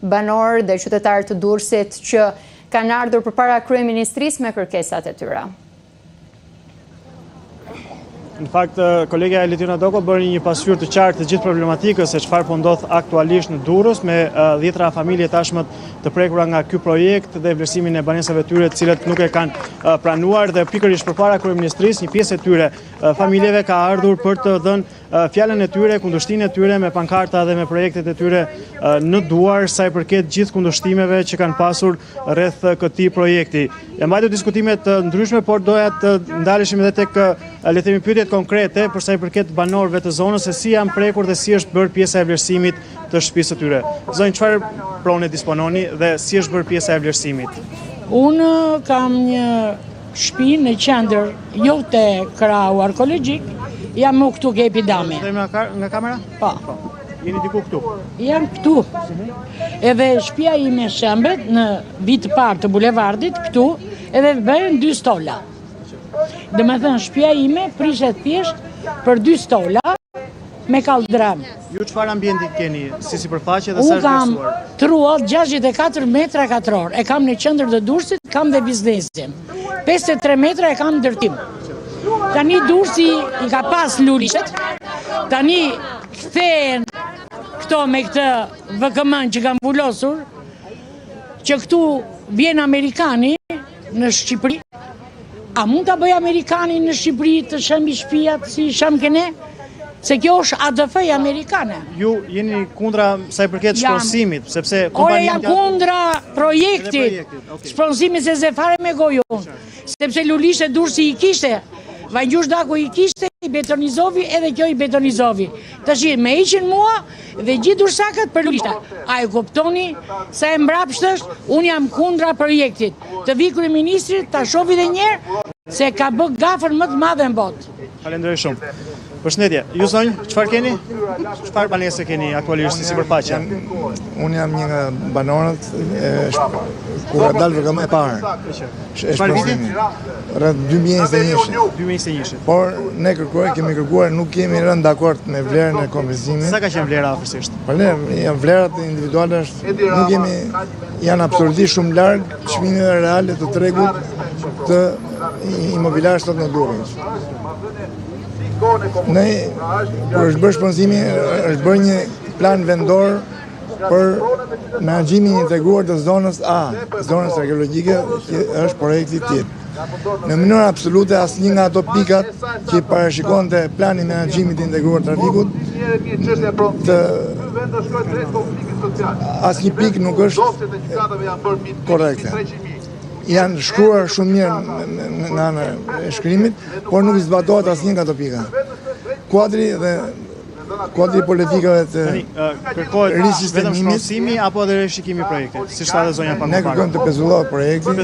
banorë dhe qytetarë të Durrësit që kanë ardhur përpara kryeministrisë me kërkesat e tyre. Në fakt, kolegja Letina Doko bëri një pasqyrë të qartë të gjithë problematikës se çfarë po ndodh aktualisht në Durrës me dhjetra familje tashmë të prekura nga ky projekt dhe vlerësimin e banesave tyre të cilët nuk e kanë pranuar dhe pikërisht përpara kryeministrisë një pjesë e tyre familjeve ka ardhur për të dhënë fjalën e tyre, kundërshtinë e tyre me pankarta dhe me projektet e tyre në duar sa i përket gjithë kundërshtimeve që kanë pasur rreth këtij projekti. Janë mbajtur diskutime të ndryshme, por doja të ndaleshim edhe tek le të themi pyetjet konkrete për sa i përket banorëve të zonës se si janë prekur dhe si është bërë pjesa e vlerësimit të shtëpisë së tyre. Zonjë, çfarë prone dispononi dhe si është bërë pjesa e vlerësimit? Unë kam një Shpi në qendër, jo te krahu arkeologjik, jam mu këtu ke Epidami. Nga kamera? Po. po. Jeni diku këtu? Jam këtu. Mhm. Edhe shpia ime shembet në vijë të parë të bulevardit, këtu, edhe bëhen dy stola. Domethënë, shpia ime prishet thjesht për dy stola, me kalldrëm. Ju çfarë ambienti keni si sipërfaqe dhe sa është vlerësuar? Unë kam truall 64 metra katror. E kam në qendër të Durrësit, kam dhe biznesin. 53 metra e kam ndërtim. Tani Durrësi i ka pas lulishtet. Tani kthehen këto me këtë VKM që kanë vulosur që këtu vjen amerikani në Shqipëri A mund ta bëjë amerikani në Shqipëri të shembi shpijat si i shemb ke ne? Se kjo është ADF amerikane. Ju jeni kundra sa i përket shpronësimit, sepse kompania... Ore, jam kundra projektit, shpronësimit s'e zë fare me gojë unë, sepse lulishte Durrësi i kishte, Vangjush Dako i kishte, i betonizovi edhe kjo i betonizovi. Tashi, më heqin mua dhe gjithë durrsakët për lulishte. A e kuptoni sa e mbrapshtë është? Unë jam kundra projektit. Të vijë kryeministri, ta shofi dhe njëherë, se ka bë gafën më të madhe në botë. Faleminderit shumë. Përshëndetje. Ju zonjë, çfarë keni? Çfarë banese keni aktualisht si sipërfaqe? Unë jam një nga banorët e ku ka dalë VKM e parë. Çfarë viti? Rreth 2021. 2021. Por ne kërkoj, kemi kërkuar, nuk kemi rënë dakord me vlerën e kompensimit. Sa ka qenë vlera afërsisht? Po ne janë vlerat individuale është nuk kemi janë absolutisht shumë larg çmimeve reale të tregut të imobiliarit sot në Durrës. Ne kur është bërë shpronësimi, është bërë një plan vendor për menaxhimin e integruar të zonës A, zonës arkeologjike që është projekti TID. Në mënyrë absolute asnjë nga ato pikat që parashikonte plani i menaxhimit të integruar të trafikut të asnjë pikë nuk është korrekte. Janë shkruar shumë mirë në anën e shkrimit, por nuk zbatohet asnjë nga ato pika. Kuadri dhe kuadri i politikave të kërkohet vetëm shpronësimi apo edhe rishikimi i projektit, siç tha dhe zonja pak më parë. Ne kërkojmë të pezullohet projekti.